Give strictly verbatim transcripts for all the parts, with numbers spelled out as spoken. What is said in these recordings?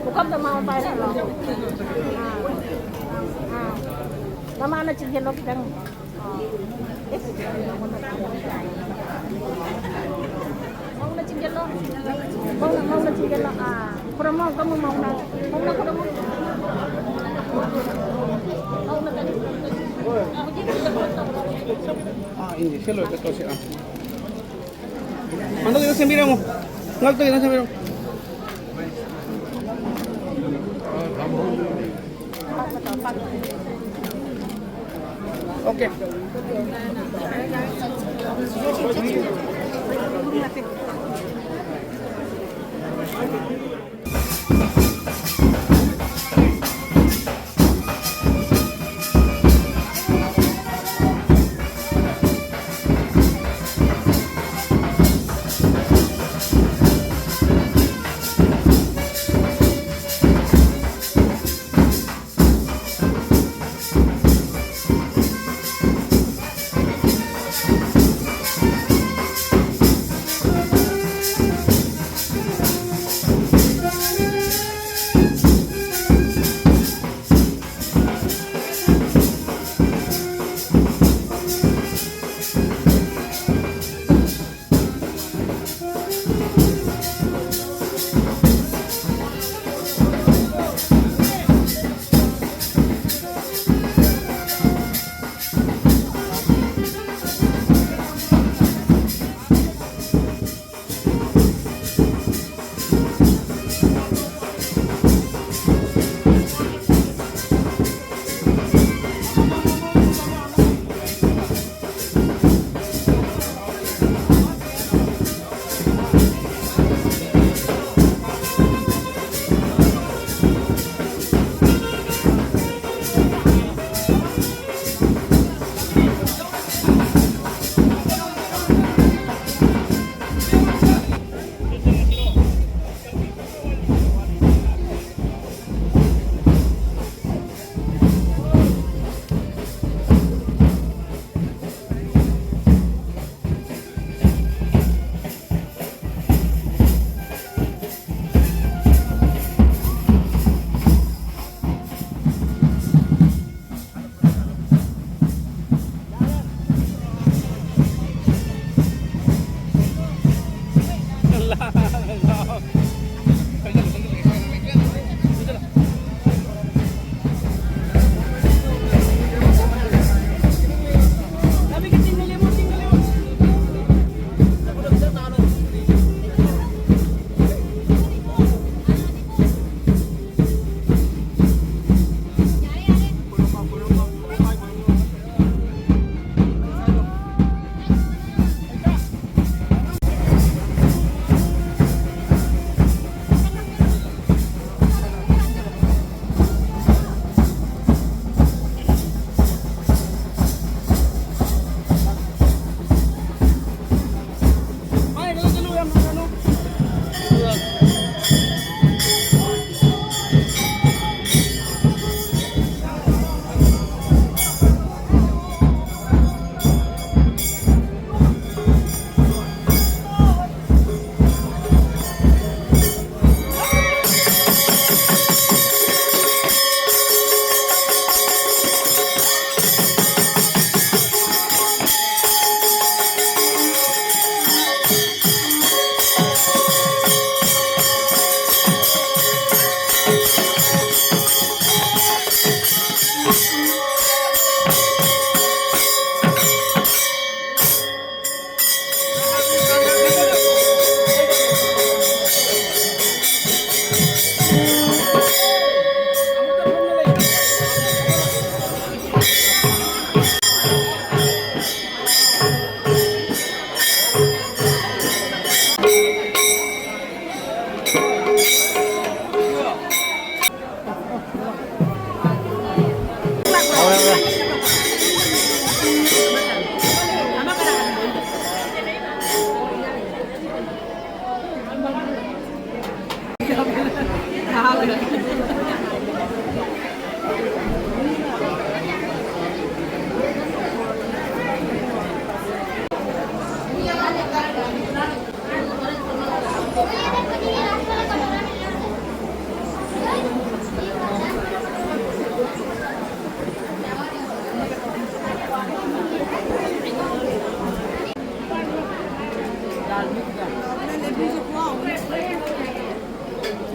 ꯄꯨꯈꯝꯗ ꯃꯥ ꯄꯥꯏꯔꯣ꯫ ꯑꯥ꯫ ꯑꯥ꯫ ꯃꯃꯥꯅ ꯆꯤꯡꯁꯤꯜꯂꯣ ꯈꯤꯇꯪ꯫ ꯃꯧꯅ ꯆꯤꯡꯁꯤꯜꯂꯣ꯫ ꯃꯧꯅ, ꯃꯧꯅ ꯆꯤꯡꯁꯤꯜꯂꯣ꯫ ꯑꯥ, ꯈꯨꯔꯨꯝꯃꯣ, ꯑꯃꯨꯛꯇ ꯑꯃꯨꯛ ꯃꯧꯅ꯫ ꯃꯧꯅ ꯈꯨꯔꯨꯝꯃꯣ꯫ ꯃꯧꯅ ꯀꯔꯤ? ꯑꯥ, ꯏꯟꯗꯤ, ꯁꯤ ꯂꯣꯏꯔꯒ ꯇꯧꯁꯤ, ꯑꯥ꯫ ꯍꯟꯗꯛꯀꯤꯗꯣ ꯁꯦꯝꯕꯤꯔꯝꯃꯣ꯫ ꯉꯛꯇꯒꯤꯗꯣ ꯁꯦꯝꯕꯤꯔꯝꯃꯣ꯫ Okay.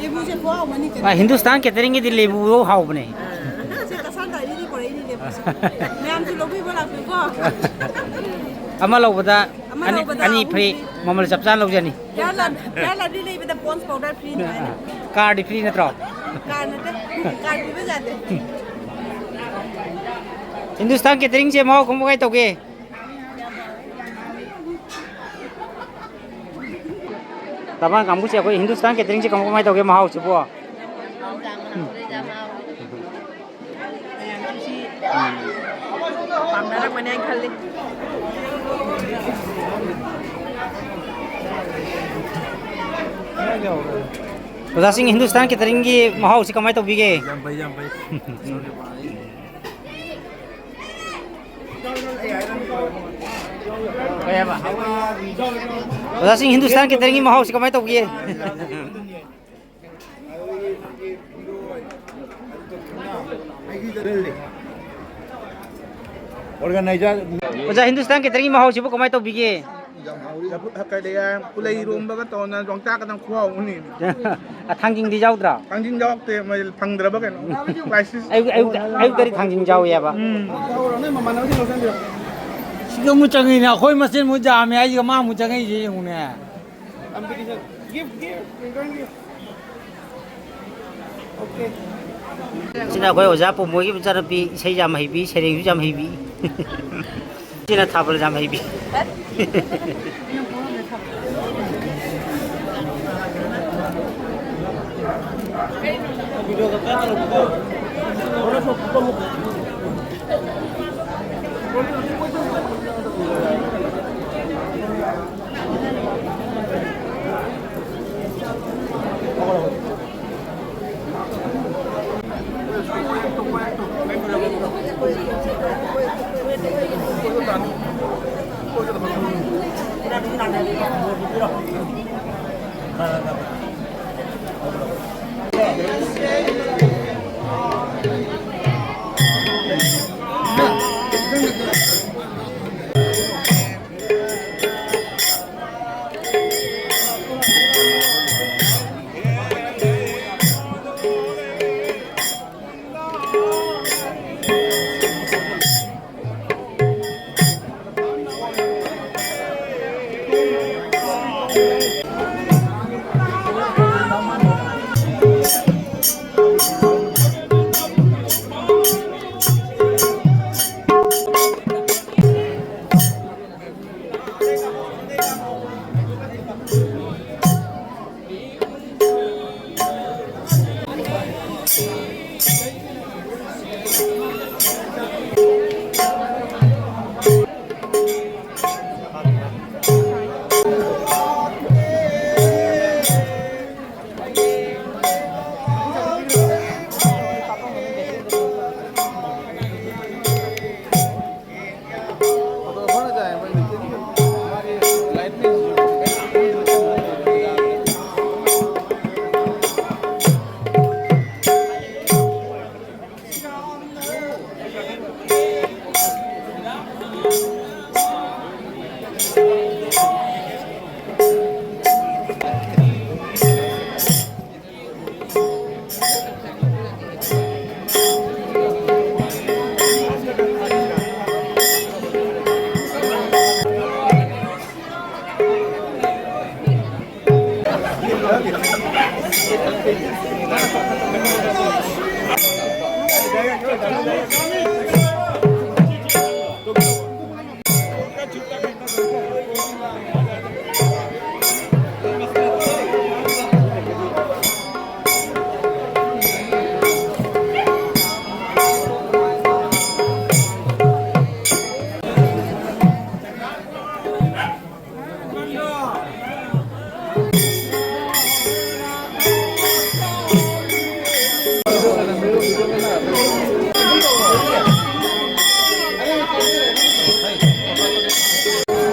ꯂꯦꯕꯨꯁꯦ ꯈꯨꯍꯥꯎ ꯑꯃꯅꯤ ꯀꯩꯅꯣ꯫ ꯑ, ꯍꯤꯟꯗꯨꯁꯇꯥꯟ ꯀꯦꯇꯔꯤꯡꯒꯤꯗꯤ ꯂꯦꯕꯨ ꯍꯥꯎꯕꯅꯦ꯫ ꯑ, ꯁꯤ ꯀꯁꯥꯟꯗ ꯑꯩꯗꯤ ꯄꯨꯔꯛꯏꯅꯤ ꯂꯦꯕꯨꯁꯦ꯫ ꯃꯌꯥꯝꯁꯨ ꯂꯧꯕꯤꯕ ꯂꯥꯛꯄꯤꯌꯨꯀꯣ꯫ ꯑꯃ ꯂꯧꯕꯗ ꯑꯃ ꯑꯅꯤ, ꯂꯧꯕꯗ ꯑꯅꯤ ꯑꯍꯨꯝ free, free꯫ ꯃꯃꯜ ꯆꯞ ꯆꯥꯅ ꯂꯧꯖꯅꯤ꯫ ꯄꯤꯌꯥꯔ ꯂꯥꯟ-, ꯄꯤꯌꯥꯔ ꯂꯥꯟꯕꯤ ꯂꯩꯕꯗ Pond's powder free ꯅꯤ ꯍꯥꯏꯅ꯫ ꯀꯥꯔꯗꯤ free ꯅꯠꯇ꯭ꯔꯣ? ꯀꯥꯔ ꯅꯠꯇꯦ, ꯀꯥꯔ ꯄꯤꯕ ꯌꯥꯗꯦ꯫ ꯍꯤꯟꯗꯨꯁꯇꯥꯟ ꯀꯦꯇꯔꯤꯡꯁꯦ ꯃꯍꯥꯎ ꯀꯃꯥꯏ ꯇꯧꯒꯦ? ꯇꯕꯥꯡ ꯀꯥꯡꯕꯨꯁꯦ ꯑꯩꯈꯣꯏ ꯍꯤꯟꯗꯨꯁꯇꯥꯟ ꯀꯦꯇꯔꯤꯡꯁꯦ ꯀꯃꯥꯏ, ꯀꯃꯥꯏ ꯇꯧꯒꯦ ꯃꯍꯥꯎꯁꯤꯕꯣ? ꯃꯌꯥꯝꯁꯨ ꯁꯤ ꯄꯥꯝꯅꯔꯝꯒꯅꯤ ꯍꯥꯏꯅ ꯈꯜꯂꯤ꯫ ꯑꯣꯖꯥꯁꯤꯡ, ꯍꯤꯟꯗꯨꯁꯇꯥꯟ ꯀꯦꯇꯔꯤꯡꯒꯤ ꯃꯍꯥꯎꯁꯤ ꯀꯃꯥꯏꯅ ꯇꯧꯕꯤꯒꯦ? ꯌꯥꯝ ꯐꯩ, ꯌꯥꯝ ꯐꯩ꯫ ꯀꯩ ꯍꯥꯏꯕ? ꯑꯣꯖꯥꯁꯤꯡ, ꯍꯤꯟꯗꯨꯁꯇꯥꯟ ꯀꯦꯇꯔꯤꯡꯒꯤ ꯃꯍꯥꯎꯁꯤ ꯀꯃꯥꯏꯅ ꯇꯧꯒꯦ? Organizer꯫ ꯑꯣꯖꯥ, ꯍꯤꯟꯗꯨꯁꯇꯥꯟ ꯀꯦꯇꯔꯤꯡꯒꯤ ꯃꯍꯥꯎꯁꯤꯕꯨ ꯀꯃꯥꯏꯅ ꯇꯧꯕꯤꯒꯦ? ꯂꯐꯨ ꯊꯛꯀꯗꯤ ꯌꯥꯏ, ꯄꯨꯂꯩ ꯏꯔꯣꯝꯕꯒ ꯇꯧꯅ ꯌꯣꯡꯆꯥꯛꯀ ꯅꯪ ꯈꯨꯍꯥꯎ ꯑꯃꯅꯤ꯫ ꯑ, ꯊꯥꯡꯖꯤꯡꯗꯤ ꯌꯥꯎꯗ꯭ꯔꯣ? ꯊꯥꯡꯖꯤꯡ ꯌꯥꯎꯔꯛꯇꯦ, ꯃꯣꯏ ꯐꯪꯗ꯭ꯔꯕ ꯀꯩꯅꯣ꯫ ꯀ꯭ꯔꯥꯏꯁꯤꯁ꯫ ꯑꯌꯨꯛ, ꯑꯌꯨꯛꯇ, ꯑꯌꯨꯛꯇꯗꯤ ꯊꯥꯡꯖꯤꯡ ꯌꯥꯎꯋꯦꯕ꯫ ꯎꯝ꯫ ꯁꯤꯒ ꯑꯃꯨꯛ ꯆꯪꯉꯤꯅꯦ, ꯑꯩꯈꯣꯏ ꯃꯁꯦꯟ ꯃꯨꯛ ꯌꯥꯝꯃꯦ ꯍꯥꯏꯁꯤꯒ ꯃꯥ ꯑꯃꯨꯛ ꯆꯪꯉꯛꯏꯁꯦ ꯌꯦꯡꯉꯨꯅꯦ꯫ ꯀꯝꯄꯤꯇꯤꯁꯟ꯫ ꯒꯤꯐ, ꯒꯤꯐ, ꯔꯤꯇꯔꯟ ꯒꯤꯐ꯫ ꯑꯣꯀꯦ꯫ ꯁꯤꯅ ꯑꯩꯈꯣꯏ ꯑꯣꯖꯥ ꯄꯨꯝꯕꯣꯏꯒꯤ ꯃꯆꯥꯅꯨꯄꯤ, ꯏꯁꯩ ꯌꯥꯝ ꯍꯩꯕꯤ, ꯁꯩꯔꯦꯡꯁꯨ ꯌꯥꯝ ꯍꯩꯕꯤ꯫ ꯁꯤꯅ ꯊꯥꯕꯜ ꯌꯥꯝ ꯍꯩꯕꯤ꯫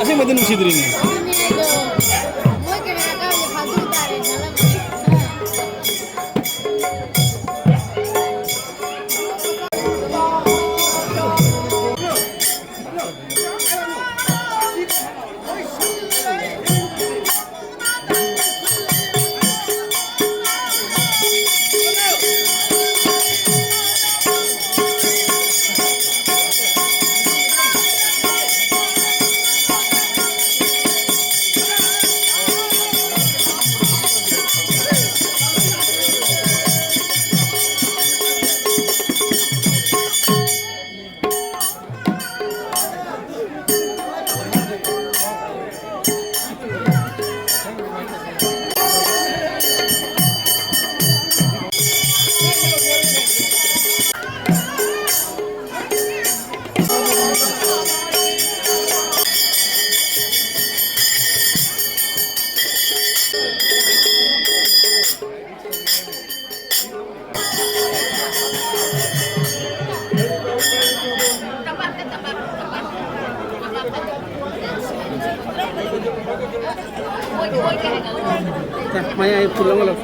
ꯑꯁꯦꯡꯕꯗꯤ ꯅꯨꯡꯁꯤꯗ꯭ꯔꯤꯅꯦ꯫ ꯃꯌꯥꯏ ꯄꯨꯜꯂꯒ ꯂꯧ꯫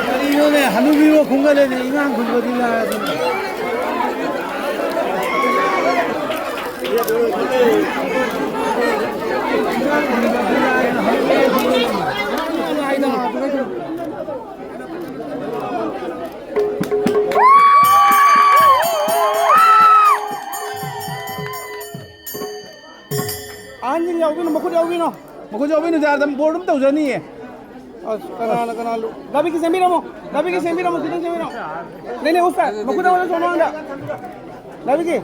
ꯀꯔꯤꯅꯣꯅꯦ, ꯍꯅꯨꯕꯤꯔꯣ ꯈꯨꯝꯒꯠꯂꯦꯅꯦ, ꯏꯉꯥꯡ ꯈꯨꯝꯕꯗꯤ ꯂꯥꯏꯔꯗꯅ꯫ ꯑꯍꯟꯁꯤꯡ ꯌꯥꯎꯕꯤꯅꯣ, ꯃꯈꯨꯠ ꯌꯥꯎꯕꯤꯅꯣ꯫ ꯃꯈꯨꯠ ꯌꯥꯎꯕꯤꯅꯣ, ꯌꯥꯗꯕ ꯕꯣꯔ ꯑꯗꯨꯝ ꯇꯧꯖꯅꯤꯌꯦ꯫ ꯑꯁ, ꯀꯅꯥꯅ ꯀꯅꯥ ꯂꯨ-, ꯗꯥꯕꯤꯒꯤ ꯆꯦꯟꯕꯤꯔꯝꯃꯣ, ꯗꯥꯕꯤꯒꯤ ꯆꯦꯟꯕꯤꯔꯝꯃꯣ, ꯈꯤꯇꯪ ꯆꯦꯟꯕꯤꯔꯝꯃꯣ꯫ ꯅꯦ, ꯅꯦ, ꯎꯁꯇꯥ, ꯃꯈꯨꯠ ꯑꯃꯗ ꯁꯣꯝ ꯃꯃꯥꯡꯗ꯫ ꯗꯥꯕꯤꯒꯤ,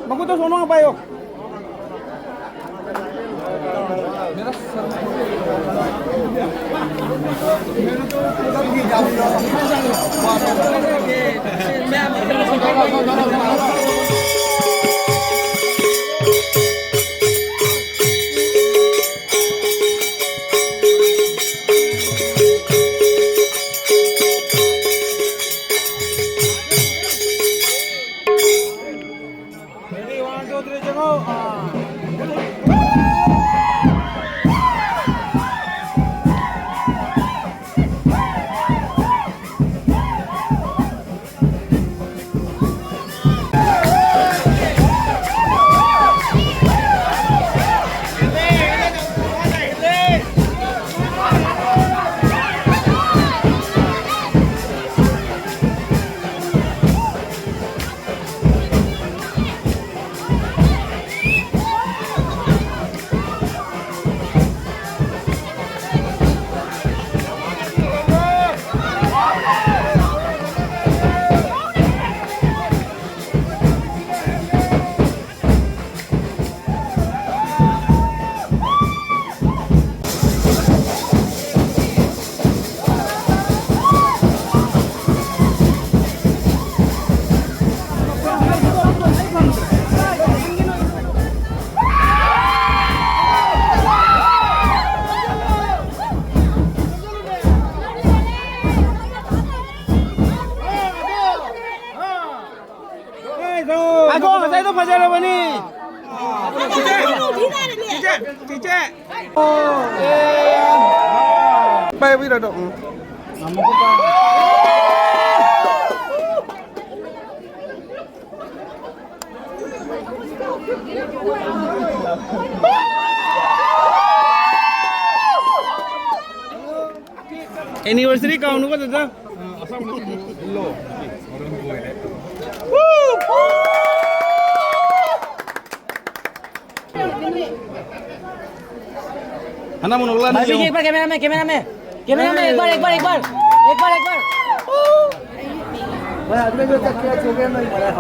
ꯃꯈꯨꯠꯇꯣ ꯁꯣꯝ ꯃꯃꯥꯡ ꯄꯥꯏꯌꯣ꯫ Ready, one, two, three, चलो। हाँ। ꯉꯥꯏꯈꯣ, ꯉꯁꯥꯏꯗꯣ ꯐꯖꯔꯕꯅꯤ꯫ ꯄꯥꯏꯕꯤꯔꯣ ꯑꯗꯣ, ꯎꯝ꯫ Anniversary ꯀꯥꯎꯅꯨꯀꯣ ꯗꯥꯗꯥ꯫ ꯍꯅꯥ ꯃꯨꯅꯣꯛꯂꯥ ꯅꯪ ꯌꯦꯡꯉꯨ꯫ एक बार कैमरा में, कैमरा में, कैमरा में एक बार, एक बार, एक बार, एक बार, एक बार। भाई, आदमी जो चक्के चुके नहीं पड़ा।